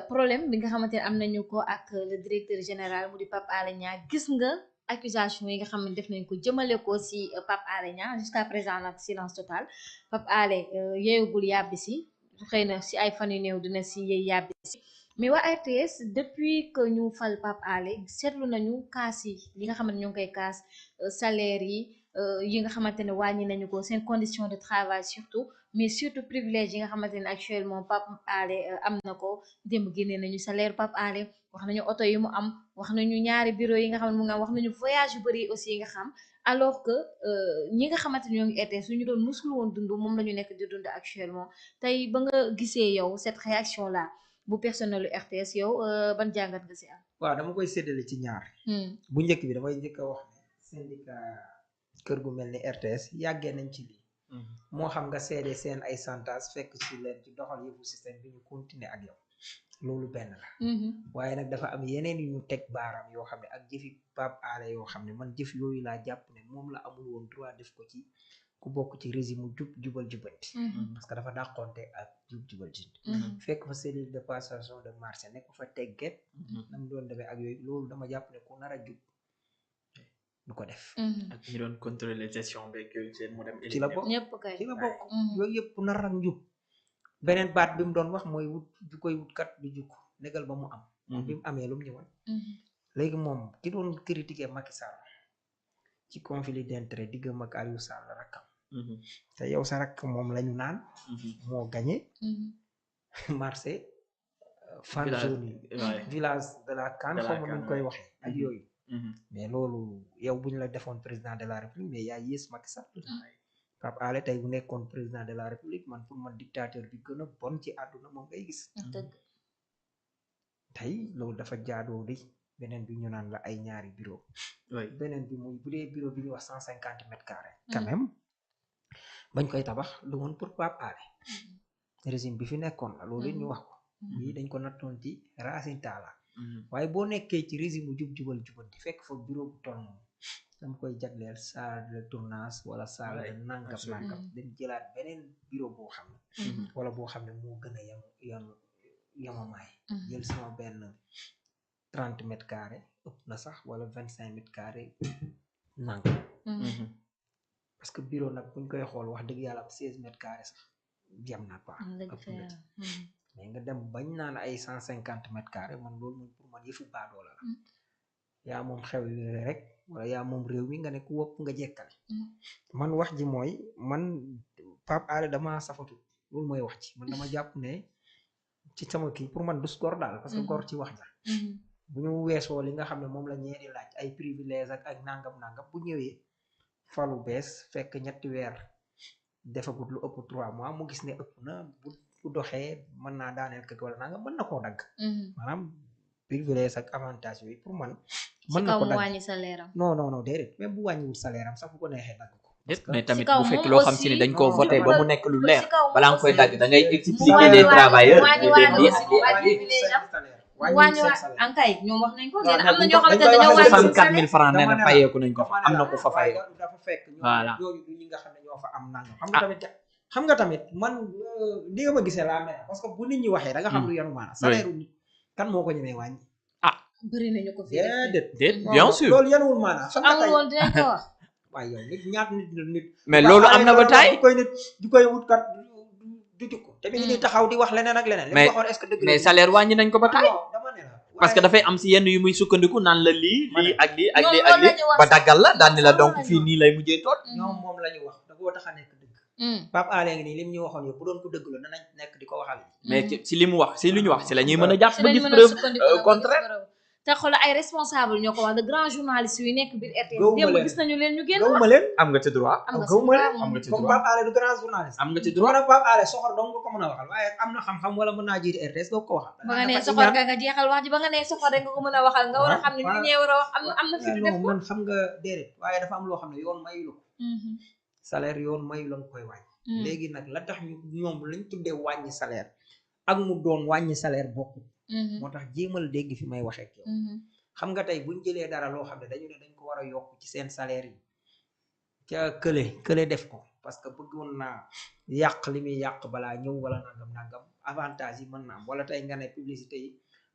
problème bi nga xamante ne am nañu ko ak le directeur général mu di Pape Alé Niang gis nga accusation yi nga xam ne def nañ ko jëmale ko si Pape Alé Niang jusqu'à présent nag silence total Pape Alé yeewugul yàbbi si xëy na si ay fan yu néew dina si yey yàbbi si mais waa RTS depuis que ñu fal Pape Alé seetlu nañu kaas yi nga xamante ñoo ngi koy kaas salaire yi nga xamante ne wàññi nañu ko seen condition de travail surtout mais surtout privilège yi nga xamante ne actuellement Pape Alé am na ko démb génnee nañu salaire Pape Alé wax nañu oto yi mu am wax nañu ñaari bureau yi nga xam ne mu nga wax nañu voyage yu bëri aussi yi nga xam alors que ñi nga xamante ne ñoo ngi RTS su ñu doon musul woon dund moom la ñu nekk di dund actuellement tey ba nga gisee yow cette réaction là bu personnel RTS yow ban jàngat nga si am. waaw dama koy séddale ci ñaar. bu njëkk bi damay njëkk a wax ne syndicat kër gu mel ni RTS yàggee nañ ci lii. moo xam nga seede seen ay santas fekk ci leen ci doxal yëfu système bi ñu continuer ak yow loolu benn la. waaye nag dafa am yeneen yu ñu teg baaraam yoo xam ne ak jëfi Pape Alé yoo xam ne man jëf yooyu laa jàpp ne moom la amul woon droit def ko ci ku bokk ci régime jubal jubanti parce que dafa dàqonte ak jubal jubanti fekk fa cellule de passation de marché nekk fa tegget nam doon demee ak yooyu loolu dama jàpp ne ku nar a jub du ko def ak ñi doon contrôler gestion beeg yooyu seen mu dem ci la bokk yooyu yëpp nar ak njub beneen baat bi mu doon wax mooy wut ju koy wut kat du jukk négal ba mu am bi mu amee lu mu ñëwoon léegi moom ki doon critiquer Macky Sall ci conflit d'intérêt diggam ak Aliou Sall rakkam te yow sa rakk moom lañu naan moo gagné marché fan zone yi village de la CAN xaw ma nuñ koy waxee ak yooyu mais loolu yow bu ñu la defoon président de la république mais yaa yées Macky Sall Pape Alé tey bu nekkoon président de la république man pour man dictateur bi gën a bon ci àdduna moom ngay gis tey loolu dafa jaadoo di beneen bi ñu naan la ay ñaari bureau beneen bi muy bu dee bureau bi ñu wax 150 m² quand même bañ koy tabax lu woon pour Pape Alé régime bi fi nekkoon la loolu ñu wax ko lii dañ ko nattoon ci Racine Talla waaye boo nekkee ci régime bu jubal jubanti fekk fa bureau bu toll noonu dama koy jagleel salle de tournage wala salle de nangam dem jëlaat beneen bureau boo xam ne wala boo xam ne moo gën a yamamaay jël sama benn 30 m² ëpp na sax wala 25 m² nangam parce que bureau nag buñ koy xool wax dëgg yàlla 16 m² sax jam na pas ëpp na mais nga dem bañ naan ay 150 m² man loolu moom pour man yëfu baadoo la yaa moom xew yi rek wala yaa moom réew mi nga ne ku wopp nga jekkale man wax ji mooy man Pape Alé dama safatu loolu mooy wax ci man dama jàpp ne ci sama kii pour man dus gor daal parce que gor ci wax ja bu ñu weesoo li nga xam ne moom la ñeeri laaj ay privilège ak nangam bu ñëwee falu bees fekk ñetti weer defagut lu ëpp 3 mois mu gis ne ëpp na bu doxee mën naa daaneel kër wala nangam mën na koo dagg maanaam privilège ak avantage yooyu pour man mën na ko dagg non déedéet même bu wàññiwul salaire am sax bu ko neexee dagg ko mais tamit bu fekk loo xam si ne dañ koo voté ba mu nekk lu leer balaa nga koy dagg da ngay expliquer les travailleurs wàññi ankay ñoom wax nañ ko nee na am na ñoo xamante ne dañoo wàññi 64 000 francs nee na fayeeku nañ ko am na ko fa fayee dafa fekk voilà yooyu du ñi nga xam ne ñoo fa am nangam xam nga tamit man li nga ma gisee laa mel parce que bu nit ñi waxee da nga xam lu yanu maanaam salaire u nit kan moo ko ñemee wàññi bëri nañu ko fi déet bien sûr loolu yanuwul maanaam amul woon dinañ ko wax waaye yow nit ñaata nit mais loolu am na ba taay di koy wut kat du jukko te mi ngi taxaw di wax leneen ak leneen li waxoon est-ce que dëgg mais salaire wàññi nañ ko ba taay parce que dafay am si yenn yu muy sukkandiku naan la lii ak lii ak lii ak lii ba daggal la daan ni la donc fii nii lay mujjee tool ñoom moom la ñu wax da koo tax a nekk dëgg Pape Alé ngi nii lim ñu waxoon yow bu doon ko dëgg la danañ nekk di ko waxal mais si li mu wax si li ñu wax si la ñuy mën a jàpp ba gis preuve contraire te xoolal ay responsable ñoo ko wax de grands journalistes yu nekk biir RTS démb gis nañu leen ñu génn gëwuma leen am nga ci droit am nga ci droit Pape Alé du grand journaliste am nga ci droit nag Pape Alé soxor dong nga ko mën a waxal waaye am na xam-xam wala mën naa jiite RTS doo ko waxal ba nga nee soxor nga jeexal wax ji ba nga nee soxor rek nga ko mën a waxal nga war a xam ne li ñee war a wax am na fi du def ko man xam nga déedéet waaye dafa am loo xam ne yoon mayu la ko salaire yoon mayu la nga koy wàññi léegi nag la tax ñu ñoom lañ tuddee wàññi salaire ak mu doon wàññi salaire bokk moo tax jéemal dégg fi may waxee ak yow xam nga tey buñ jëlee dara loo xam ne dañu ne dañ ko war a yokk ci seen salaire yi ca kële def ko parce que bëggoon naa yàq li muy yàq balaa ñëw wala nangam avantage yi mën na am wala tey nga ne publicité yi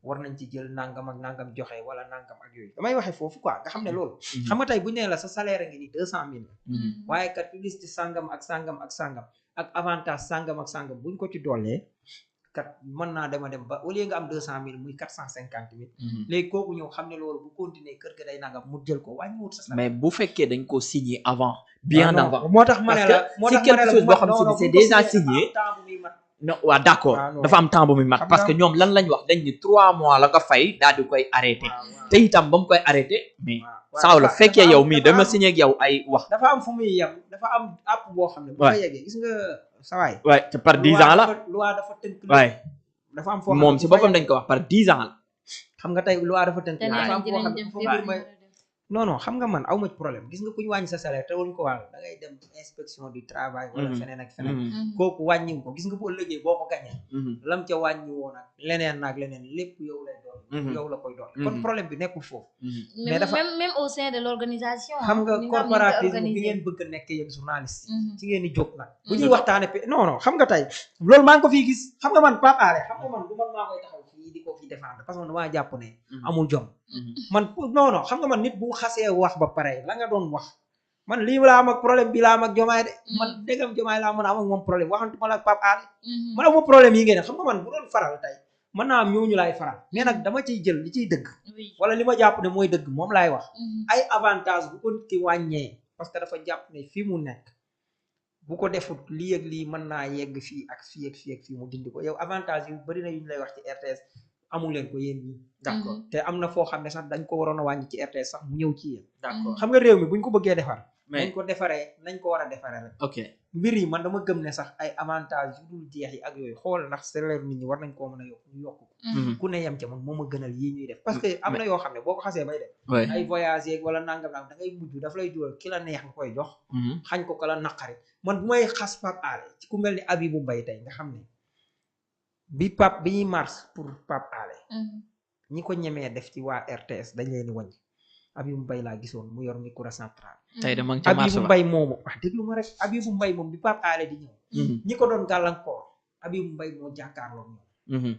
war nañ ci jël nangam ak nangam joxe wala nangam ak yooyu damay waxe foofu quoi nga xam ne loolu xam nga tey bu ñu nee la sa salaire a ngi ni 200,000 waaye kat publicité sangam ak sangam ak sangam ak avantage sangam ak sangam buñ ko ci doolee kat mën naa dem ba au lieu nga am 200,000 muy 450,000 léegi kooku ñëw xam ne loolu bu continuer kër ga day nangam mu jël ko wàññiwut sa salaire mais bu fekkee dañ ko signé avant bien avant moo tax ma ne la si quelque chose boo xam si c'est déjà signé non waaw d'accord dafa am temps bu muy mat parce que ñoom lan lañ wax dañ ni 3 mois la ko fay daal di koy arrêté te itam ba mu koy arrêté mais saaw la fekkee yow mii dama signé ak yow ay wax dafa am fu muy yem dafa am app boo xam ne bu ko yeggee gis nga sawaay waay te par 10 ans la loi dafa tënk waay dafa am foo moom si boppam dañ ko wax par 10 ans la xam nga tey loi dafa tënk dafa am foo xam ne non xam nga man aw ma ci problème gis nga ku ñu wàññi sa salaire te wuñ ko wàll da ngay dem inspection du travail wala feneen ak feneen kooku wàññiw ko gis nga boo ëllëgee boo ko gañee lam ca wàññi woon ak leneen naag leneen lépp yow lay doon yow la koy doon kon problème bi nekkul foofu mais dafa même au sein de l'organisation xam nga corporatisme bi ngeen bëgg a nekk yéen journaliste ci ngeen di jóg nag bu ñuy waxtaane non xam nga tey loolu maa ngi ko fii gis xam nga man Pape Alé xam nga man du man maa koy taxaw fii di ko fi défendre parce que damaa jàpp ne amul jom man non xam nga man nit bu xasee wax ba pare la nga doon wax man lii laa am ak problème bi laa am ak jomaay de man déggam jomaay laa mën a am ak moom problème waxantuma la ak Pape Alé man amul problème yi ngeen xam nga man bu doon faral tey mën naa am ñooñu laay faral mais nag dama ciy jël li ciy dëgg wala li ma jàpp ne mooy dëgg moom laay wax ay avantage bu ko nit ki wàññee parce que dafa jàpp ne fii mu nekk bu ko defut lii ak lii mën naa yegg fii ak fii ak fii ak fii mu dindi ko yow avantage yu bari na yu ñu lay wax ci RTS amul leen ko yéen ñi d'accord te am na foo xam ne sax dañ ko waroon a wàññi ci RTS sax mu ñëw ci yéen d'accord xam nga réew mi buñ ko bëggee defar nañ ko defaree nañ ko war a defaree rek ok mbir yi man dama gëm ne sax ay avantage yu dul jeex yi ak yooyu xool ndax salaire nit ñi war nañ koo mën a yokk ñu yokk ko ku ne yem ca man moo ma gënal yii ñuy def parce que am na yoo xam ne boo ko xasee bay def ay voyage yeeg wala nangam da ngay mujj daf lay dugal ki la neex nga koy jox xañ ko ka la naqari man bu may xas Pape Alé ci ku mel ni Abibou Mbaye tey nga xam ne bi ñuy mars pour Pape Alé ñi ko ñemee def ci waa RTS dañ leen di wàññi Abibou Mbaye laa gisoon mu yor micro central tey dama ca mars Abibou Mbaye moomu wax déglu ma rek Abibou Mbaye moom bi Pape Alé di ñëw ñi ko doon gàllankoor Abibou Mbaye moo jàkkaarloo ñoom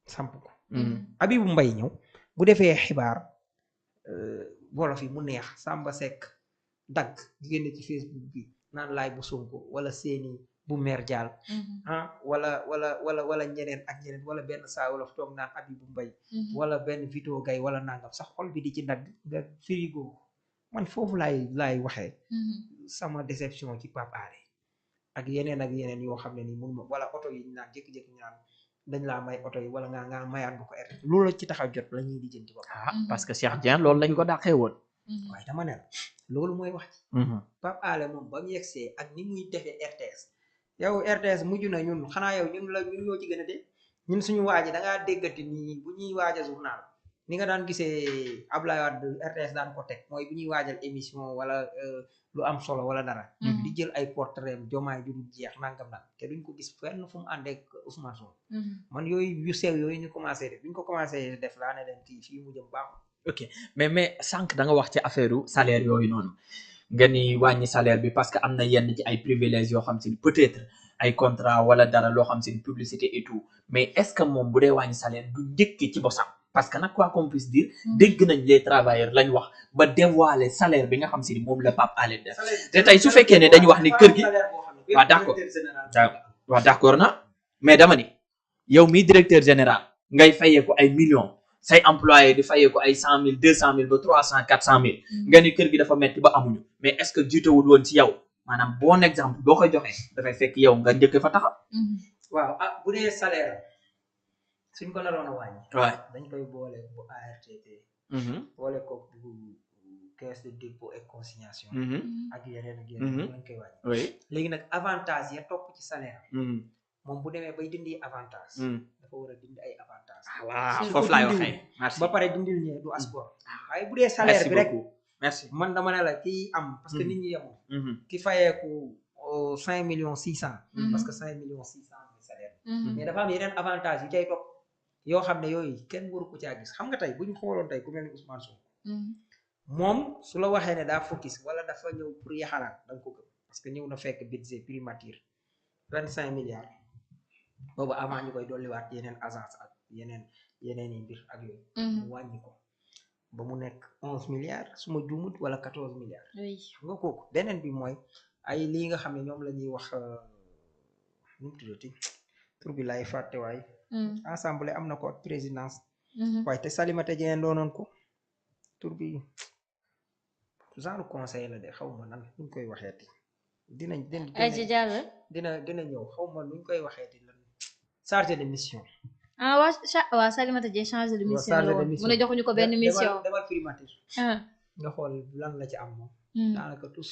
samp ko Abibou Mbaye ñëw bu defee xibaar wolof yi mu neex Samba Seck dagg génne ci Facebook bi naan laay bu Sonko wala seeni bu meer jaal wala ñeneen ak ñeneen wala benn saa wolof toog naan Abibou Mbaye wala benn Vito Gaye wala nangam sax xol bi di ci dagg nga firigo man foofu laay waxee sama déception ci Pape Alé ak yeneen yoo xam ne nii mun ma wala oto yi ñu naan jékki-jékki ñu naan dañ laa may oto yi wala nga mayaat nga ko RTS loolu ci taxaw jot la ñuy lijjanti ba parce que Cheikh Dieng loolu lañ ko dàqee woon waaye dama ne la loolu mooy wax ci Pape Alé moom ba mu yegsee ak ni muy defee RTS yow RTS mujj na ñun xanaa yow ñun ñoo ci gën a dee ñun suñu waaji da ngaa déggati nii bu ñuy waaja journal ni nga daan gisee Ablaye Wade RTS daan ko teg mooy bu ñuy waajal émission wala lu am solo wala dara di jël ay portrait jomaay ju dul jeex nangam nag te duñ ko gis fenn fu mu àndee ak Ousmane Sonko man yooyu yu sew yooyu ñu commencé def buñ ko commencé def laa ne leen kii fii mu jëm baaxul ok mais sànq da nga wax ci affaire salaire yooyu noonu nga ni wàññi salaire bi parce que am na yenn ci ay privilèges yoo xam si peut-être ay contrat wala dara loo xam si publicité et tout mais est-ce que moom bu dee wàññi salaire du njëkk ci bosam parce que nag quoi qu'on puisse dire dégg nañ les travailleurs lañ wax ba dévoiler salaire bi nga xam si ni moom la Pape Alé def te tey su fekkee ne dañu wax ni kër gi waaw d'accord na mais dama ni yow mi directeur général ngay fayee ko ay millions say employé di fayee ko ay 100,000 200,000 ba 300 400,000 nga ni kër gi dafa metti ba amuñu mais est-ce que jiitewul woon ci yow maanaam bon exemple boo koy joxee dafay fekk yow nga njëkk fa taxaw waaw bu dee salaire suñ ko naroon a wàññi waaw dañ koy boole bu ARTP boole ko bu caisse de dépôt et consignation ak yeneen lañ koy wàññi léegi nag avantage ya topp ci salaire moom bu demee bay dindi avantage dafa war a dindi ay avantage waaw foofu laay waxee merci ba pare dindil ñee du asport waaye bu dee salaire bi rek merci man dama ne la kii am parce que nit ñi yemoon ki fayeeku 5,600,000 parce que 5,600,000 mooy salaire mais dafa am yeneen avantage yu cay topp yoo xam ne yooyu kenn waru ko caa gis xam nga tey bu ñu xooloon tey ku mel ni Ousmane Sonko moom su la waxee ne daa focus wala dafa ñëw pour yaxalaat da nga ko gëm parce que ñëw na fekk budget primature 25 milliards boobu avant ñu koy dolliwaat yeneen agence ak yeneen yi mbir ak yooyu mu wàññi ko ba mu nekk 11 milliards su ma juumut wala 14 milliards xam nga kooku beneen bi mooy ay lii nga xam ne ñoom la ñuy wax nu mu tuddati tur bi laay fàtte waay assemblée am na ko ak présidence waaye te Salimata Dieng doonoon ko tur bi genre conseil la de xaw ma nan nuñ koy waxeeti dina ñëw xaw ma nuñ koy waxeeti lan chargé de mission waa Salimata Dieng chargé de mission la woon mu ne joxuñu ko benn mission demal primature nga xool lan la ci am moom daanaka tous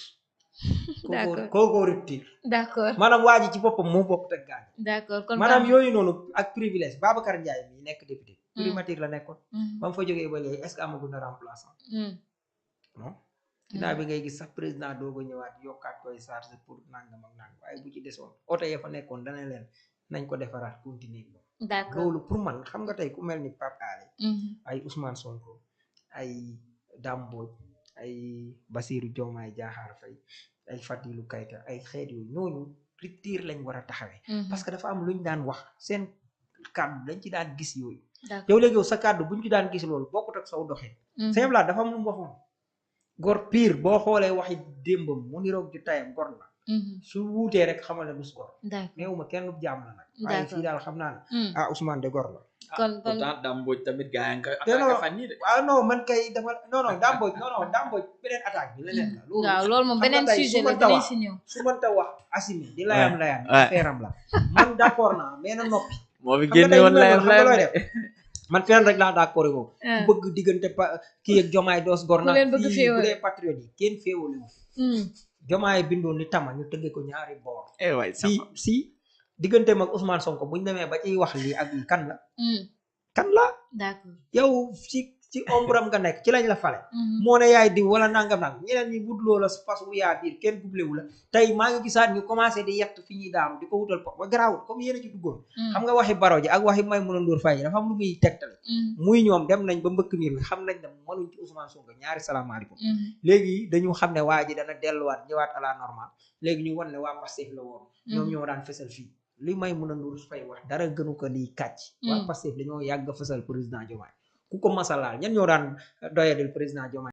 kookoo rupture d'accord maanaam waa ji ci boppam moo bokk teg gaañ d'accord kon maanaam yooyu noonu ak privilège Babacar Ndiaye mi nekk député primature la nekkoon ba mu fa jógee ba léegi est-ce que amagul na remplaçant non ginnaaw bi ngay gis sax président dooga ñëwaat yokkaat koy charge pour nangam ak nangam waaye bu ci desoon oto ya fa nekkoon dana leen nañ ko defaraat continuer moom d'accord loolu pour man xam nga tey ku mel ni Pape Alé ay Ousmane Sonko ay Dame Mbodj ay Bassirou Diomaye Diakhar Faye ay Fadilou Keita ay xeet yooyu ñooñu rupture lañ war a taxawee parce que dafa am luñ daan wax seen kàddu dañ ci daan gis yooyu yow léegi yow sa kàddu buñ ci daan gis loolu bokkut ak saw doxee sëñ Blas dafa am lu mu waxoon gor pire boo xoolee waxi démbam mu niroog ju tayam gor la su wuutee rek xamal ne dus gor néewuma kenn jaam la nag waaye fii daal xam naa ne Ousmane de gor la kon Dame Mbodj tamit gaa yi nga attaqué fan yii de waaw non man kay dafa non Dame Mbodj beneen attaque bi leneen la waaw loolu moom beneen sujet la dinañ si ñëw su mënta wax assumé di layam feeram la man d'accord naa mais na noppi moo fi génne woon layam def man fenn rek laa d'accord yi moom ku bëgg diggante kii ak Jomaay doos gor na fii bu dee patriote yi kenn féewale wu Jomaay bindoon ni tama ñu tëgge ko ñaari boor si digganteem ak Ousmane Sonko buñ demee ba ciy wax lii ak lii kan la d'accord yow ci ombram nga nekk ci lañ la fale moo ne yaay diw wala nangam nag ñeneen ñi budloo la fas wu yaa diir kenn gublewu la tey maa ngi gisaat ñu commencé di yett fi ñuy daanu di ko wutal po ba garaawut comme yéen a ci duggoon xam nga waxi Baro ji ak waxi Maimouna Ndour Faye dafa am lu muy tegtale muy ñoom dem nañ ba mbëkk miir bi xam nañ ne mënuñ ci Ousmane Sonko ñaari salaamaaleykum léegi dañu xam ne waa ji dana delluwaat ñëwaat à la normale léegi ñu wan ne waa Pastef la woon ñoom ñoo daan fësal fii li Maimouna Ndour Faye wax dara gënu ko liy kàcc waa Pastef dañoo yàgg fësal président Diomaye ku ko masalaal ñan ñoo daan doyadel président Diomaye